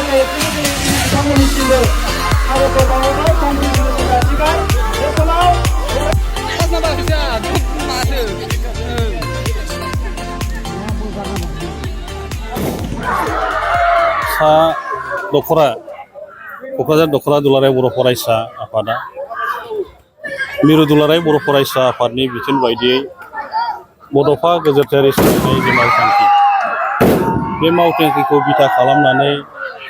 बिथांमोननिसिमबो साबायखर बावहरबाय थांखिखौ लाखिबाय बे समाव सा दखरा क'क्राझार दखरा दुलाराय बर' फरायसा आफादा मिरु दुलाराय बर' फरायसा आफादनि बिथोन बायदियै बड'फा गेजेरारि सोलायनाय जे मावथांखि बे मावथांखिखौ बिथा खालामनानै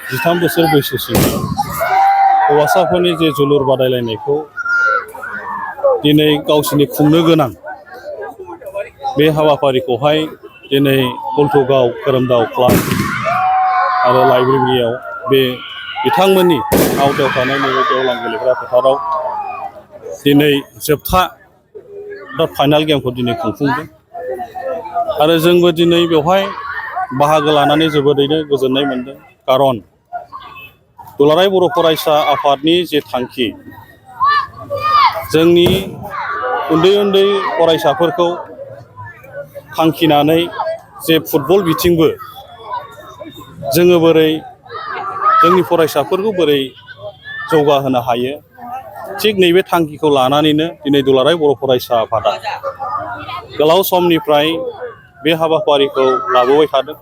13 बोसोर बैसोसिम हौवासाफोरनि जे जोलुर बादायलायनायखौ दिनै गावसिनि खुंनो गोनां बे हाबाफारिखौहाय दिनै हल्थुगाव खोरोमदाव क्लाब आरो लाइब्रेरियाव बे बिथांमोननि आवदायाव थानाय नैबे गेवलां गेलेग्रा फोथाराव दिनै जोबथा फाइनाल गेमखौ दिनै खुंफुंदों आरो जोंबो दिनै बेवहाय बाहागो लानानै जोबोरैनो गोजोननाय मोनदों खारन दुलाराय बर' फरायसा आफादनि जे थांखि जोंनि उन्दै उन्दै फरायसाफोरखौ थांखिनानै जे फुटबल बिथिंबो जोङो बोरै जोंनि फरायसाफोरखौ बोरै जौगाहोनो हायो थिग नैबे थांखिखौ लानानैनो दिनै दुलाराय बर' फरायसा आफादा गोलाव समनिफ्राय बे हाबाफारिखौ लाबोबाय थादों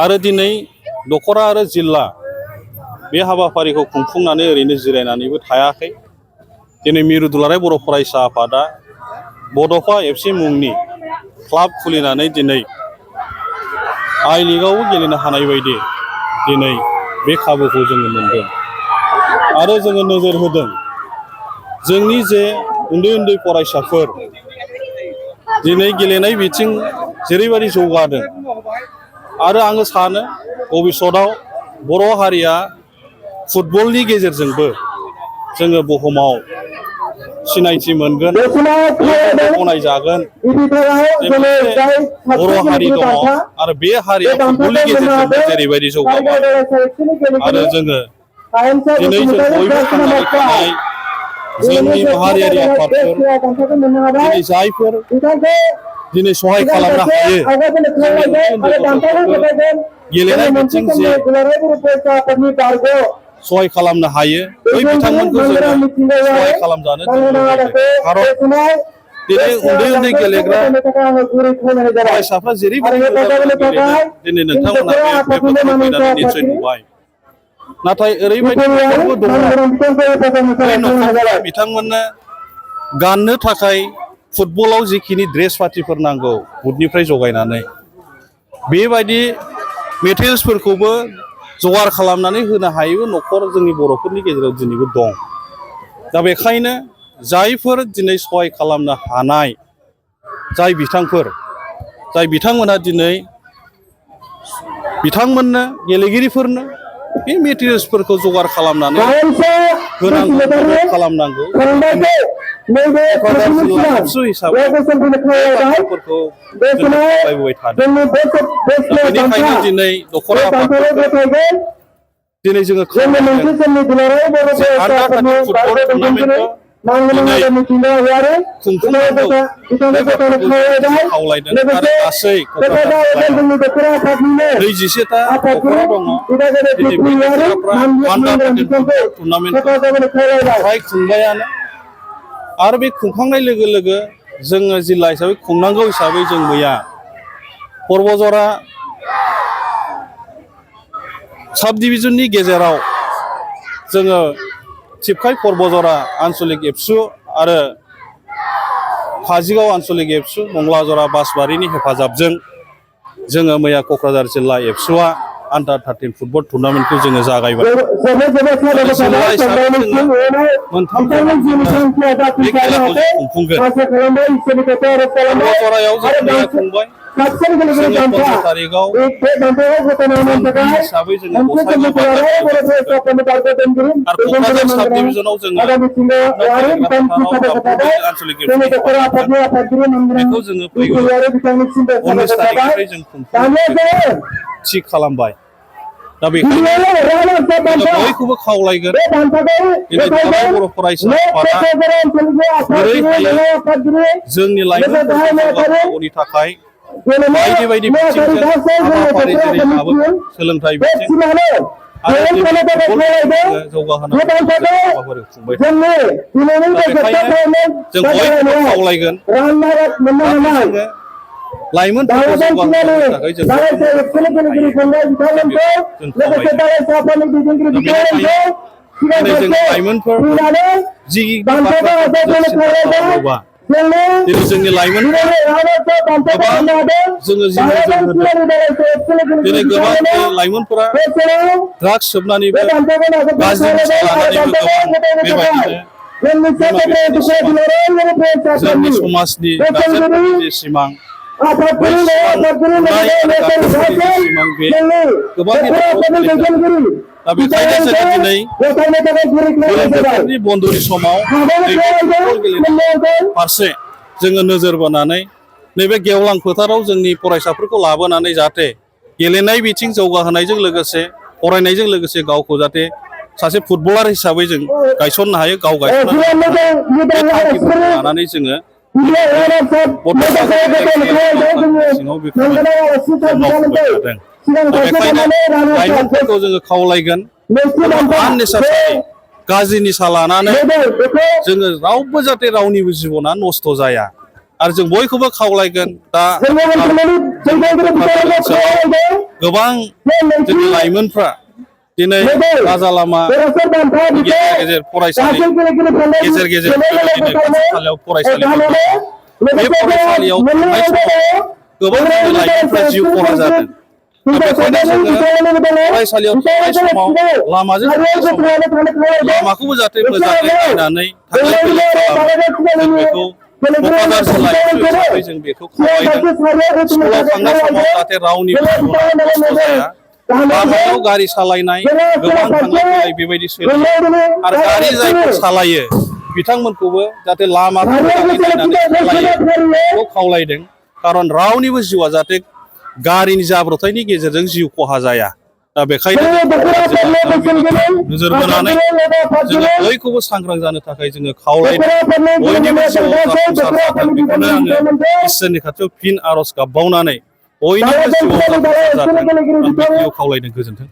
आरो दिनै दखरा आरो जिल्ला बे हाबाफारिखौ खुंफुंनानै ओरैनो जिरायनानैबो थायाखै दिनै मिरु दुलाराय बर' फरायसा आफादा बड'फा FC मुंनि क्लाब खुलिनानै दिनै आइ लिगआवबो गेलेनो हानाय बायदि दिनै बे खाबुखौ जोङो मोनदों आरो जोङो नोजोर होदों जोंनि जे उन्दै उन्दै फरायसाफोर दिनै गेलेनाय बिथिं जेरैबायदि जौगादों आरो आङो सानो भबिष्यतआव बर' हारिया फुटबलनि गेजेरजोंबो जोङो बुहुमाव सिनायथि मोनगोन गनायजागोन बर' हारि दङ आरो बे हारिया फुटबलनि गेजेरजोंबो जेरैबायदि जौगाबाय आरो जोङो दिनै जों बयबो थांनानै थानाय जोंनि माहारियारि आफादफोर दिनै जायफोर दिनै सहाय खालामनो हायो गेलेनाय बिथिं जे सहाय खालामनो हायो बै बिथांमोनखौ जोङो सहाय खालामजानो खारन दिनै उन्दै उन्दै गेलेग्रा फरायसाफ्रा जेरैबायदि दिनै नोंथांमोना बे फोथाराव फैनानै निस्सय नुबाय नाथाय ओरैबायदि न'खरबो दङ बै न'खरफोरा बिथांमोननो गाननो थाखाय फुटबलाव जिखिनि ड्रेस पार्टिफोर नांगौ बुटनिफ्राय जगायनानै बेबायदि मेटेरियल्सफोरखौबो जगार खालामनानै होनो हायोबो न'खर जोंनि बर'फोरनि गेजेराव दिनैबो दं दा बेखायनो जायफोर दिनै सहाय खालामनो हानाय जाय बिथांमोना दिनै बिथांमोननो गेलेगिरिफोरनो बे मेटेरियल्सफोरखौ जगार खालामनानै होनांगौ खालामनांगौ हिसाबै बाथ्राफोरखौ जोङो सावरायबोबाय थादों बेनिखायनो दिनै दखरा आफादफोरखौ दिनै जोङो फुटबल टुर्नामेन्टखौ दिनै खुंफुंनांगौ खावलायदों आरो गासै 27टा दखरा दङ दिनै बे दखराफ्रा टुर्नामेन्टखौ फ्राय खुंबायानो आरो बे खुंखांनाय लोगो लोगो जोङो जिल्ला हिसाबै खुंनांगौ हिसाबै जों मैया पर्बजरा साब डिभिजननि गेजेराव जोङो थिपखाय पर्बजरा आन्चलिक एबसु आरो काजिगाव आन्चलिक एबसु मंगलाजरा बासबारिनि हेफाजाबजों जोङो मैया क'क्राझार जिल्ला एबसुआ आन्डार 13 फुटबल टुर्नामेन्टखौ जोङो जागायबाय जिल्ला हिसाबै जोङो मोनथाम बे खेलाखौ जों खुंफुंगोन पर्बजरायाव जों मैया खुंबाय जोङो 15 तारिखआव हिसाबै जोङो गसाइगाव आरो क'क्राझार साब डिभिजनाव जोङो आन्चलिक बेखौ जोङो फैगौ 19 तारिखनिफ्राय जों खुंफुंनो थि खालामबाय दा बेखायनो बयखौबो खावलायगोन दिनै दुलाराय बर' फरायसा आफादा बोरै हायो जोंनि लाइमोनफोरखौ जौगाहोनांगौनि थाखाय बायदि बायदि बिथिंजों हाबाफारि जेरै सोलोंथाइ बिथिं आरो जों जौगाहोनांगौ हाबाफारि खुंबाय थादों। जों बयबो खावलायगोन जोङो लाइमोनफोरखौ जौगाहोनो थाखाय जों दिनै जों लाइमोनफोर जि बाथ्राखौ दिनै जोंनि लाइमोनफोरा गोबां जोङो जि नोजोर होदों दिनै गोबां लाइमोनफोरा ड्राग्स सोबनानैबो गाज्रि निसा लानानैबो गोबां बेबायदिनो जोंनि समाजनि गारजेनफोरनि जे सिमां बै सिमां बे गोबां दा बेखायनो जोङो दिनै गोलोम बोथोरनि बन्द'नि समाव फुटबल गेलेनाय फारसे जोङो नोजोर बोनानै नैबे गेवलां फोथाराव जोंनि फरायसाफोरखौ लाबोनानै जाहाथे गेलेनाय बिथिं जौगाहोनायजों लोगोसे फरायनायजों लोगोसे गावखौ जाहाथे सासे फुटबलार हिसाबै जों गायसननो हायो गाव गायसननो बे थांखिफोरखौ लानानै जोङो सिङाव बेखौ मावफुंबाय थादों। बेखायनो लाइमोनफोरखौ जोङो खावलायगोन आननेसासारि गाज्रि निसा लानानै जोङो रावबो जाहाथे रावनिबो जिबना नस्थ' जाया आरो जों बयखौबो खावलायगोन दा गोबां जोंनि लाइमोनफ्रा दिनै राजा लामा गेजेर गेजेर फरायसालि गेजेर गेजेर बेबायदिनो खाथि खालायाव फरायसालिफोर दङ बे फरायसालियाव थांनाय समाव गोबां जोंनि लाइमोनफ्रा जिउ खहा जादों। बेखायनो जोङो फरायसालियाव थांनाय समाव लामाजों थांनाय समाव लामाखौबो जाहाथे मोजाङै नायनानै थांलाय फैलाय खालामो जों बेखौ क'क्राझार जिल्लायाव हिसाबै जों बेखौ खावलायदों। स्कुलाव थांनाय समाव जाहाथे रावनिबो जिबना नस्थ' जाया लामायाव गारि सालायनाय गोबां थांलाय फैलाय बेबायदि सोलियो आरो गारि जायफोर सालायो बिथांमोनखौबो जाहाथे लामाखौ मोजाङै नायनानै सालायो बेखौ खावलायदों। खारन रावनिबो जिउआ जाहाथे गारिनि जाब्रबथायनि गेजेरजों जिउ खहा जाया दा बेखायनो नोजोर बोनानै जोङो बयखौबो सांग्रां जानो थाखाय जोङो खावलायदों बयनिबो जिउआव जाफुंसार जाथों बेखौनो आङो इसोरनि खाथियाव फिन आर'ज गाबबावनानै बयनिबो जिउआव जाफुंसार जाथों आं बेखौ खावलायदों। गोजोन्थों।